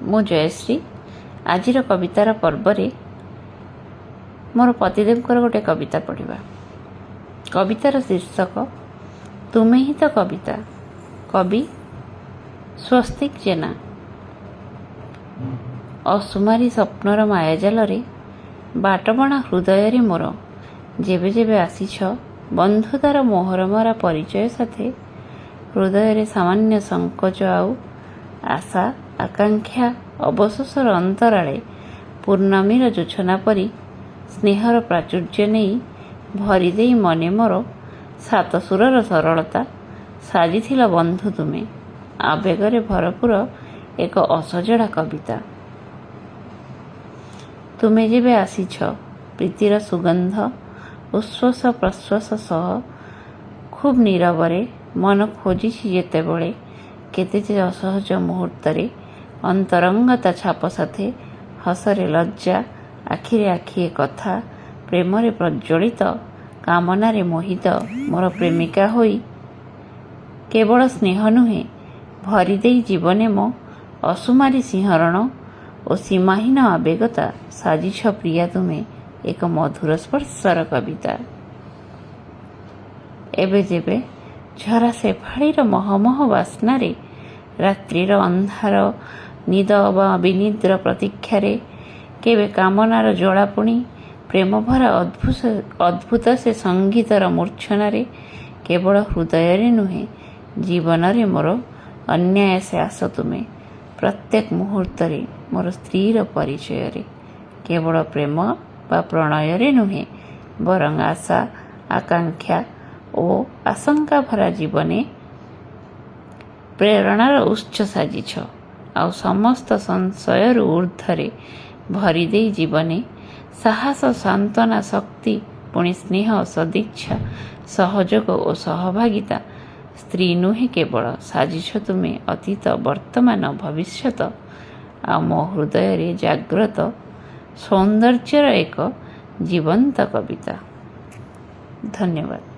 ମୁଁ ଜୟଶ୍ରୀ। ଆଜିର କବିତାର ପର୍ବରେ ମୋର ପତିଦେବଙ୍କର ଗୋଟେ କବିତା ପଢ଼ିବା। କବିତାର ଶୀର୍ଷକ "ତୁମେ ହିଁ ତ କବିତା"। କବି ସ୍ୱସ୍ତିକ ଜେନା। ଅସୁମାରୀ ସ୍ୱପ୍ନର ମାୟାଜାଲରେ, ବାଟବଣା ହୃଦୟରେ ମୋର ଯେବେ ଯେବେ ଆସିଛ, ବନ୍ଧୁତାର ମୋହରମରା ପରିଚୟ ସାଥେ, ହୃଦୟରେ ସାମାନ୍ୟ ସଙ୍କୋଚ ଆଉ ଆଶା ଆକାଂକ୍ଷା ଅବଶୋଷର ଅନ୍ତରାଳେ ପୂର୍ଣ୍ଣମୀର ଜୋଛନା ପରି ସ୍ନେହର ପ୍ରାଚୁର୍ଯ୍ୟ ନେଇ ଭରିଦେଇ ମନେ ମୋର ସାତ ସୁରର ସରଳତା ସାଜିଥିଲ ବନ୍ଧୁ ତୁମେ ଆବେଗରେ ଭରପୁର ଏକ ଅସଜଡ଼ା କବିତା। ତୁମେ ଯେବେ ଆସିଛ ପ୍ରୀତିର ସୁଗନ୍ଧ ଉଶ୍ୱାସ ପ୍ରଶ୍ୱାସ ସହ, ଖୁବ୍ ନୀରବରେ ମନ ଖୋଜିଛି ଯେତେବେଳେ, କେତେ ଯେ ଅସହଜ ମୁହୂର୍ତ୍ତରେ ଅନ୍ତରଙ୍ଗତା ଛାପ ସାଥେ, ହସରେ ଲଜ୍ଜା, ଆଖିରେ ଆଖିଏ କଥା, ପ୍ରେମରେ ପ୍ରଜ୍ୱଳିତ, କାମନାରେ ମୋହିତ ମୋର ପ୍ରେମିକା ହୋଇ କେବଳ ସ୍ନେହ ନୁହେଁ, ଭରିଦେଇ ଜୀବନେ ମୋ ଅସୁମାରୀ ଶିହରଣ ଓ ସୀମାହୀନ ଆବେଗତା ସାଜିଛ ପ୍ରିୟା ତୁମେ ଏକ ମଧୁର ସ୍ପର୍ଶର କବିତା। ଏବେ ଯେବେ ଝରା ଶେଫାଳିର ମହମହ ବାସ୍ନାରେ, ରାତ୍ରିର ଅନ୍ଧାର ନିଦ ବା ବିନିଦ୍ର ପ୍ରତୀକ୍ଷାରେ, କେବେ କାମନାର ଜ୍ୱାଳାପୁଣି ପ୍ରେମଭରା ଅଦ୍ଭୁତ ସେ ସଙ୍ଗୀତର ମୂର୍ଚ୍ଛନାରେ, କେବଳ ହୃଦୟରେ ନୁହେଁ, ଜୀବନରେ ମୋର ଅନାୟାସେ ଆସ ତୁମେ ପ୍ରତ୍ୟେକ ମୁହୂର୍ତ୍ତରେ ମୋର ସ୍ତ୍ରୀର ପରିଚୟରେ। କେବଳ ପ୍ରେମ ବା ପ୍ରଣୟରେ ନୁହେଁ, ବରଂ ଆଶା ଆକାଂକ୍ଷା ଓ ଆଶଙ୍କା ଭରା ଜୀବନେ ପ୍ରେରଣାର ଉତ୍ସ ସାଜିଛ। ଆଉ ସମସ୍ତ ସଂଶୟରୁ ଉର୍ଦ୍ଧ୍ୱରେ ଭରିଦେଇ ଜୀବନେ ସାହସ, ସାନ୍ତ୍ୱନା, ଶକ୍ତି, ପୁଣି ସ୍ନେହ, ସଦିଚ୍ଛା, ସହଯୋଗ ଓ ସହଭାଗିତା ସ୍ତ୍ରୀ ନୁହେଁ କେବଳ, ସାଜିଛ ତୁମେ ଅତୀତ, ବର୍ତ୍ତମାନ, ଭବିଷ୍ୟତ ଆଉ ମୋ ହୃଦୟରେ ଜାଗ୍ରତ ସୌନ୍ଦର୍ଯ୍ୟର ଏକ ଜୀବନ୍ତ କବିତା। ଧନ୍ୟବାଦ।